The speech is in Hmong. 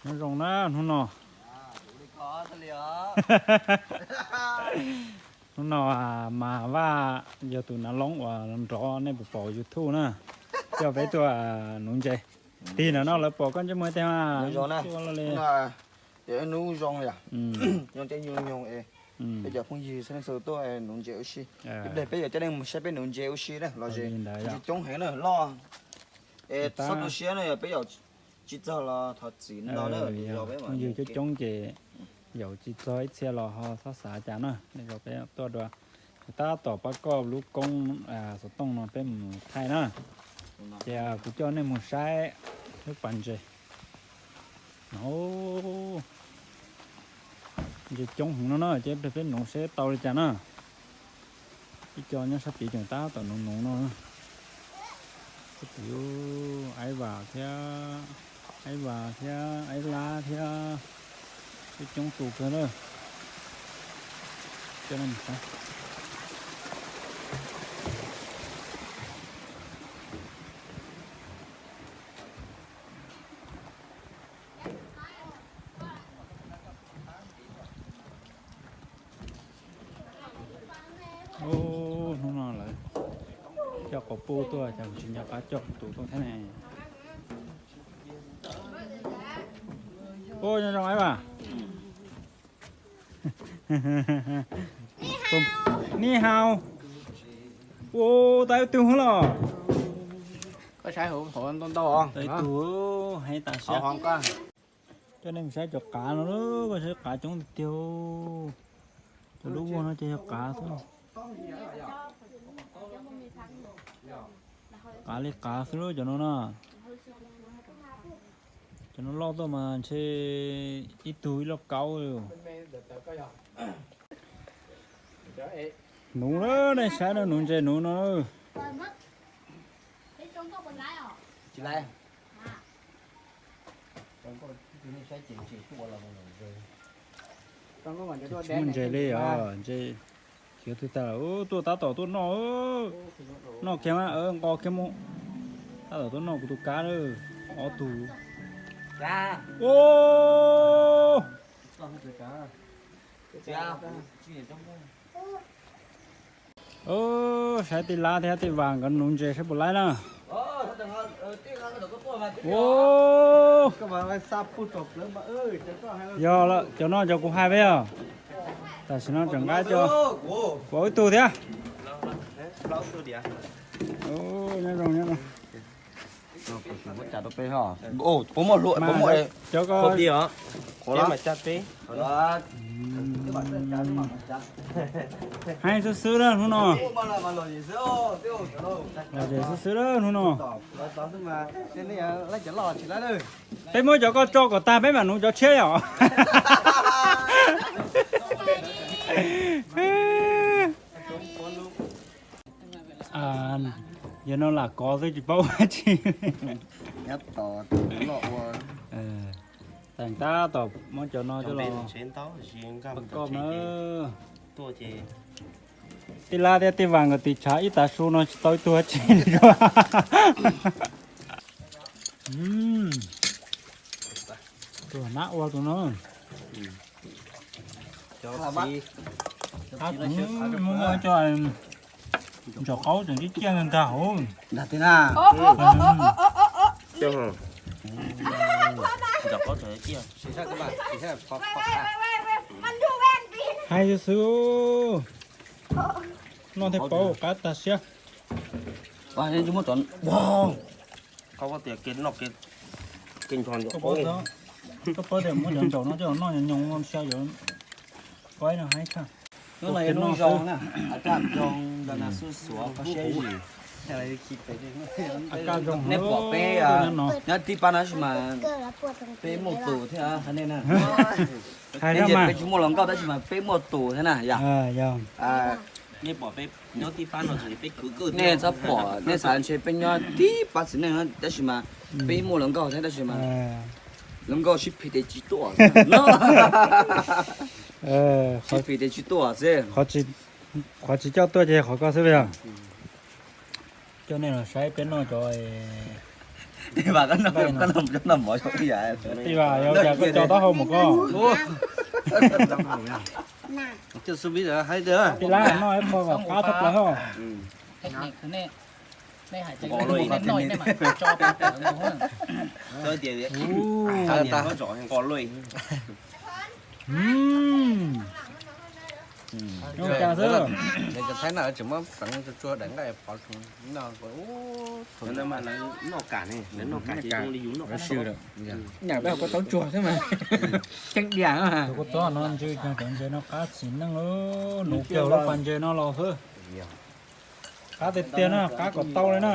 Nyob zoo na hnub no. Hnub no mas Vaj yog tus nav loob uas nrov nej puas pom YouTube na, coj peb tuaj nuv ntses. Tig ntawm no lawv pom koj ntsej muag tiag mas. Hnub zoo na. Hnub no yog ib hnub zoo yom. Zoo caij nyoog nyoog es peb cov phooj ywg txhua leej txhua tus tuaj nuv ntses ua si. Ib pliag peb yuav coj nej mus saib peb nuv ntses ua si na los sis ntses coob heev na loj. Es txhob tu siab na, yog peb yaum tsis txog los thov txim ntau na, phooj ywg coob coob ces yaum tsis txog ib txhia los ho txhob xav cas na, nej zov peb tuaj dua. Tab tom pab koj lub koob xov tooj no peb mus thaij na. Ces kuv coj nej mus saib lub pas ntses. Ntses coob heev no na, ces peb nuv seb tau li cas na. Ib co nyob sab tid tseem tab tom nuv nuv no. Sab tid Aib Vas thiab, Aib Vas thiab Aib Lab thiab, coob coob tus kawg na. Coj nej mus saib. Hnub no lawv coj quas puj tuaj, cas tsis nco qab coj kuv tus tuaj thiab ne. Ua nyob zoo Aib Vas. Ni hau. Ua tau ib tug los. Koj saib hauv ntau ntau os. Tau ib tug, heev tas siab. Coj nej mus saib cov qav no, koj saib qav coob tiag tiag. Cov lub vuag no ces yog qav xwb. Qav li qav xwb cov no na. Cov no loj tuaj mas ntshe ib tug ib lauj kaub li. Nuv na, nej saib na, nuv ntses nuv no. Tsis muaj ntses li os, ntses khiav twg tag lawm. Tuaj tab tom tuaj noj, noj kiag mas nqos kiag mus. Tab tom tuaj noj kuv tus kab na, ob tug. Saib Tij Lab thiab Tij Vas nkawd nuv ntses saib puas laib na. Yog lawm, cov no cov kuv hais peb os. Tam sim no tseem nqa cov, kuv ib tug thiab. Nyob zoo, nyob zoo. Heev xwb xwb na hnub no. Lom zem xwb xwb na hnub no. Peb muab cov koj tso kom tag peb mam nuv cov tshiab yom. Yog no lam kov xwb tsis paub dab tsi. Teem tab tom muab cov no coj los koj na. Tij Lab thiab Tij Vas nkawd tiv tshav ib tav su no tsis tau ib tug dab tsi li. Tus nab ua tus no. Muab muab coj, ntsaum qaub tseem ciaj ciaj ntag hauv. Hais xwb xwb, noj thiaj paub qab tag siab. Koj paub tias muab cov ntsaum no coj noj nyoos nyoos xyaw cov qaib no haib tshaj. Hnub no yog hnub zoo na, a kaj zoo, nta na xub xuav koj siab zim. Nej pom peb nyob tib pab no tab sis mas peb muaj tus thiab qhia nej na. Peb tsis muaj hluas nkauj tab sis mas peb muaj tus thiab na yom. Nej txhob pom, nej xav ntshe peb nyob tib pab txiv neej tab sis mas peb muaj hluas nkauj thiab tab sis mas hluas nkauj sib phim tes tsis tuaj, sib phim tes tsis tuaj xwb. Qhov tsis coj tuaj ces qhov koj xwb yog. Coj nej los saib peb noj cov Tej vas, koj noj mov zoo ib yam. Tej vas, yog cas koj tso taub hau mus koj. Tij Lab noj ib qho kom qab tshaj plaws hos. Zoo cas xwb. Thaib no tseem muab pleev tsuag tsuag daim nqaij pov. Noj kam, noj kam ces zoo li yus noj qab tshis. Nyob peb hauv kua txob ntsuag xwb mas. Ceeb diam. Kua txob no ntshe cov ntses no qab tsis neej, nuv kiag lub pas ntses no los xwb. Qab tiag tiag na, qab kom tau li na.